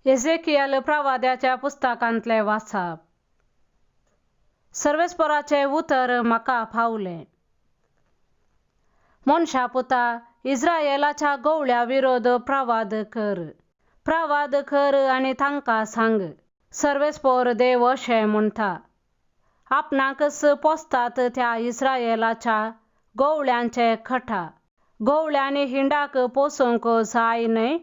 एझेकियल प्रवाद्याच्या पुस्तकांतले वाचप. सर्वेस्पराचें उतर म्हाका पावलें. मनशा पुता, इस्रायेलाच्या गवळ्या विरोध प्रवाद कर. प्रवाद कर आनी तांकां सांग, सर्वेस्पोर देव अशें म्हणटा, आपणाकच पोसतात त्या इस्रायेलाच्या गवळ्यांचे खटा. गवळ्यांनी हिंडाक पोसूंक जाय न्हय?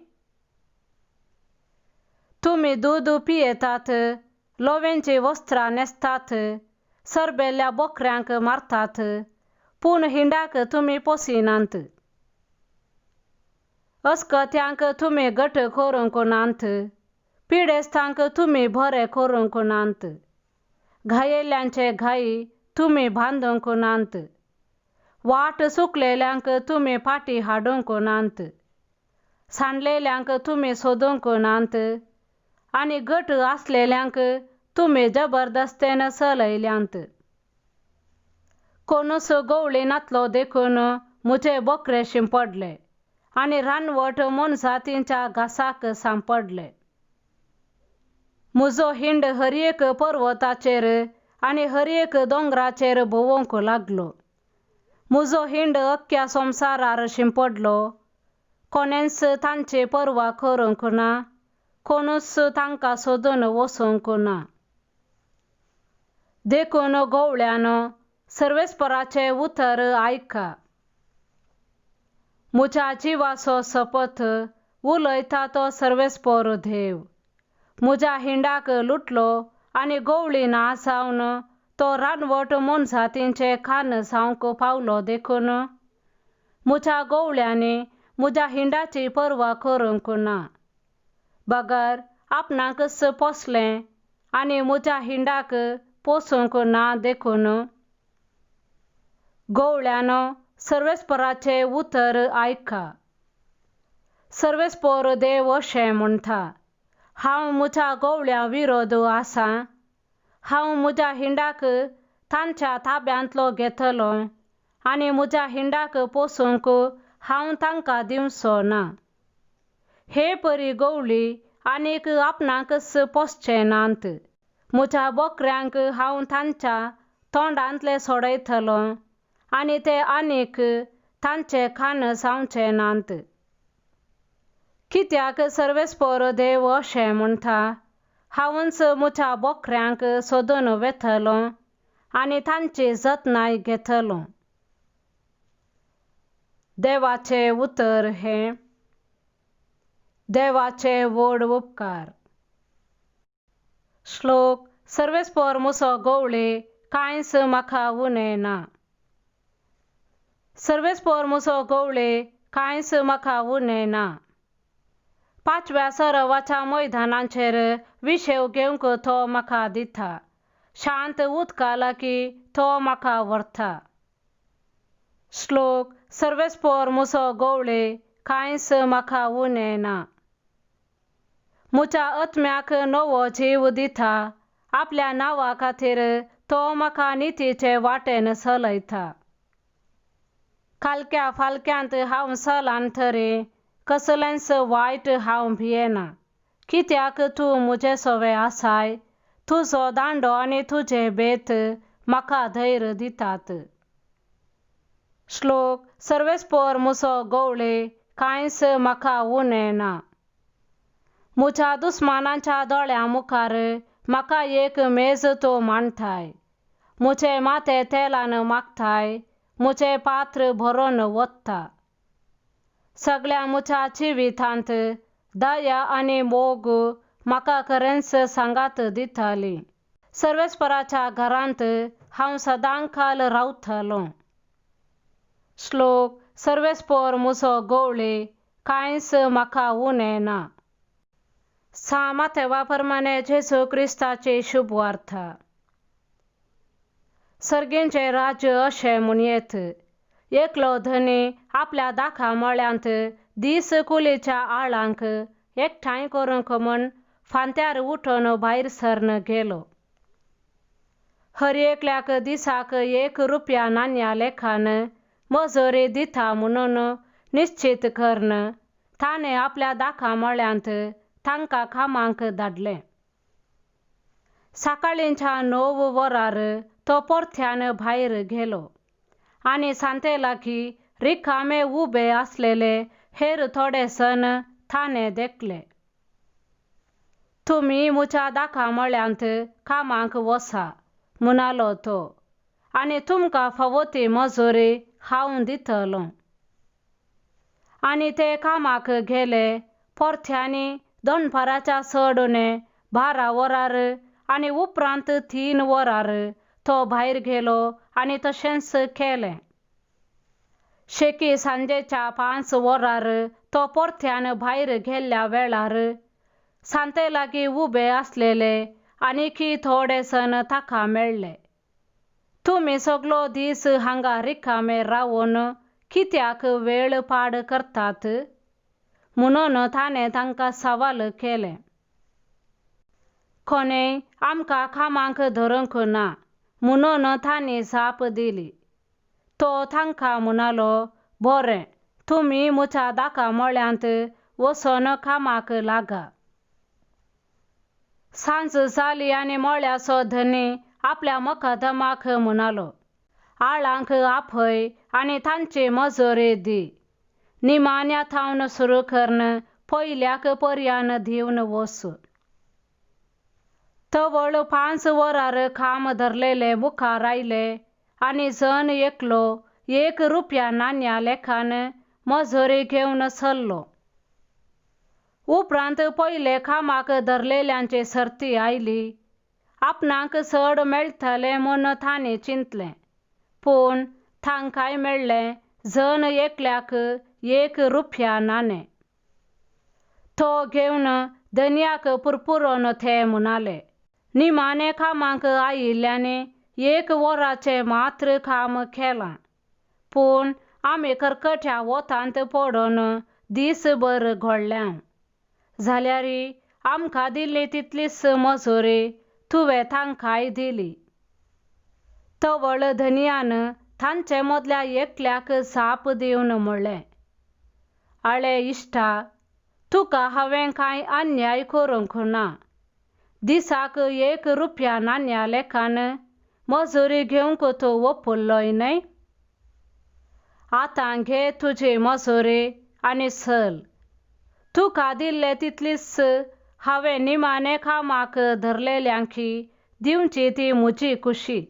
तुमी दूद पियेतात, लोवेंची वस्त्रां न्हेसतात, सरबेल्ल्या बोकऱ्यांक मारतात, पूण हिंडाक तुमी पोसिनात. अस्कत्यांक तुमी घट करूंक नात, पिडेस्तांक तुमी बरे करूंक नात, घायेल्ल्यांचे घाई तुमी बांदूंक नात, वाट चुकलेल्यांक तुमी फाटी हाडूंक नात, सांडलेल्यांक तुमी सोदूंक नात आनी घट आसलेल्यांक तुमी जबरदस्तेन चलयल्यांत. कोणूच गवळी नातलो देखून म्हजे बोकरे शिंपडले आनी रानवट मोनजातींच्या घासाक सांपडले. म्हजो हिंड हर एक पर्वताचेर आनी हर एक दोंगराचेर भोंवंक लागलो. म्हजो हिंड अख्ख्या संवसारार शिंपडलो. कोणेंच तांची पर्वा करूंक ना, कोणूच तांकां सोदून वचूंक ना. देखून गवळ्यानो, सर्वेस्पराचें उतर आयका. म्हज्या जिवाचो सपथ उलयता तो सर्वेस्पर देव. म्हज्या हिंडाक लुटलो आनी गवळी ना जावन तो रानवट मोनजातींचे खान जावंक पावलो देखून म्हज्या गवळ्यांनी म्हज्या हिंडाची पर्वा करूंक ना, बगर आपणाकच पोसलें आनी म्हज्या हिंडाक पोसूंक ना देखून गवळ्यानो, सर्वेस्पराचें उतर आयका. सर्वेस्पर देव अशें म्हणटा, हांव म्हज्या गवळ्यां विरोध आसा. हांव म्हज्या हिंडाक तांच्या ताब्यांतलो घेतलो आनी म्हज्या हिंडाक पोसूंक हांव तांकां दिवचो ना. हे परी गवळी आनीक आपणाकच पोसचे नात. म्हज्या बोकऱ्यांक हांव तांच्या तोंडांतले सोडयतलो आनी ते आनीक तांचे खाण जावचे नात. कित्याक सर्वेस्पर देव अशें म्हणटा, हांवूच म्हज्या बोकऱ्यांक सोदून वेतलो आनी तांची जतनाय घेतलो. देवाचें उतर हें. देवाचे व्हड उपकार. श्लोक. सर्वेस्पर म्हजो गवळी, कांयच म्हाका उणें ना. सर्वेस्पर म्हजो गवळी, कांयच म्हाका उणें ना. पांचव्या सरोवराच्या मैदानाचेर विशेव घेवंक तो म्हाका दिता. शांत उदका लागीं तो म्हाका व्हरता. श्लोक. सर्वेस्पर म्हजो गवळी, कांयच म्हाका उणें ना. म्हज्या आत्म्याक नवो जीव दिता. आपल्या नांवा खातीर तो म्हाका नितीचे वाटेन चलयता. कालक्या फालक्यांत हांव चलान तरी कसलेंच वायट हांव भियेना. कित्याक तूं म्हजे सवे आसाय. तुजो दांडो आनी तुजें बेत म्हाका धैर्य दितात. श्लोक. सर्वेस्पर म्हजो गवळी, कांयच म्हाका उणें ना. म्हज्या दुस्मानांच्या दोळ्यां मुखार म्हाका एक मेज तूं मांडटाय. म्हजें माथें तेलान मागताय, म्हजें पात्र भरून वता. सगळ्या म्हज्या जिवितांत दया आनी मोग म्हाका खरेंच सांगात दिताली. सर्वेस्पराच्या घरांत हांव सदांकाल रावतलो. श्लोक. सर्वेस्पर म्हजो गवळी, कांयच म्हाका उणें ना. सा मातेवा प्रमाणे जेजू क्रिस्ताची शुभवार्ता. सर्गींचें राज्य अशें म्हणयेत, एकलो धनी आपल्या दाखा मळ्यांत दीस कुलीच्या आळांक एकठांय करूंक म्हूण फांत्यार उठून भायर सरन गेलो. हर एकल्याक दिसाक 1 रुपया नाण्या लेखान मजुरी दिता म्हणून निश्चित करून ताणें आपल्या दाखा मळ्यांत तांकां कामांक धाडले. सकाळींच्या 9 वरार तो परत्यान भायर गेलो आनी सांते लागीं रिकामे उबे आसलेले हेर थोडे जण ताणें देखले. तुमी म्हज्या दाका मळ्यांत कामाक वसा म्हणालो तो, आनी तुमकां फावो ती मजुरी हांव दितलो. आनी ते कामाक गेले. परत्यांनी दनपाराच्या चड उणें 12 वरार आनी उपरांत 3 वरार तो भायर गेलो आनी तशेंच केलें. शेकी सांजेच्या 5 वरार तो परत्यान भायर गेल्ल्या वेळार सांते लागीं उबे आसलेले आनीकी थोडे जण ताका मेळ्ळे. तुमी सगलो दीस हांगा रिकामे रावून कित्याक वेळ पाड करतात म्हणून ताणें तांकां सवाल केलें. कोणें आमकां कामाक धरूंक ना म्हणून तांणी जाप दिली. तो तांकां म्हणालो, बरें, तुमी म्हज्या दाका मळ्यांत वचून कामाक लागा. सांज जाली आनी मळ्याचो धनी आपल्या मकदमाक म्हणालो, आळांक आपय आनी तांची मजुरी दी. निमाण्या थावन सुरू करून पयल्याक पर्यान दिवन वच. तवळ 5 वरार काम धरलेले मुखार आयले आनी जण एकलो 1 रुपया नाण्या लेखान मजुरी घेवन सरलो. उपरांत पयले कामाक धरलेल्यांची सर्ती आयली. आपणाक चड मेळटलें म्हूण तांणी चिंतलें, पूण तांकांय मेळ्ळें जण एकल्याक 1 रुपया नाणें. तो घेवन धनयाक पुरपुरोन ते म्हणाले, निमाणें कामाक आयिल्ल्यांनी 1 वराचें मात्र काम केलां, पूण आमी करकट्या वतांत पडून दीसभर घोळ्ळ्या. जाल्यार आमकां दिल्ली तितलीच मजुरी तुवें तांकांय दिली. तवळ धनयान तांचे मदल्या एकल्याक जाप दिवन म्हणलें, आळे इश्टा, तुका हांवें कांय अन्याय करूंक ना. दिसाक 1 रुपया नाण्या लेखान मजुरी घेवंक तूं वपुल्लोय न्हय? आतां घे तुजी मजुरी आनी चल. तुका दिल्ले तितलीच हांवें निमाणें कामाक धरलेल्यांकी दिवची ती म्हजी खुशी.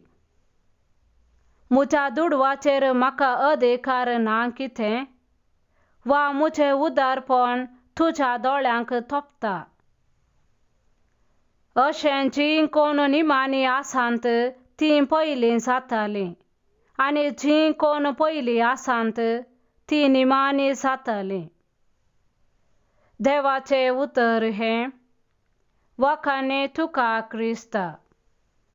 म्हज्या दुडवाचेर म्हाका अधिकार ना कितें? वा म्हजें उदारपण तुज्या दोळ्यांक तोपता? अशें जीं कोण निमाणी आसात तीं पयलीं जातालीं आनी जीं कोण पयलीं आसात तीं निमाणी जातालीं. देवाचें उतर हें. वखाने तुका क्रिस्ता.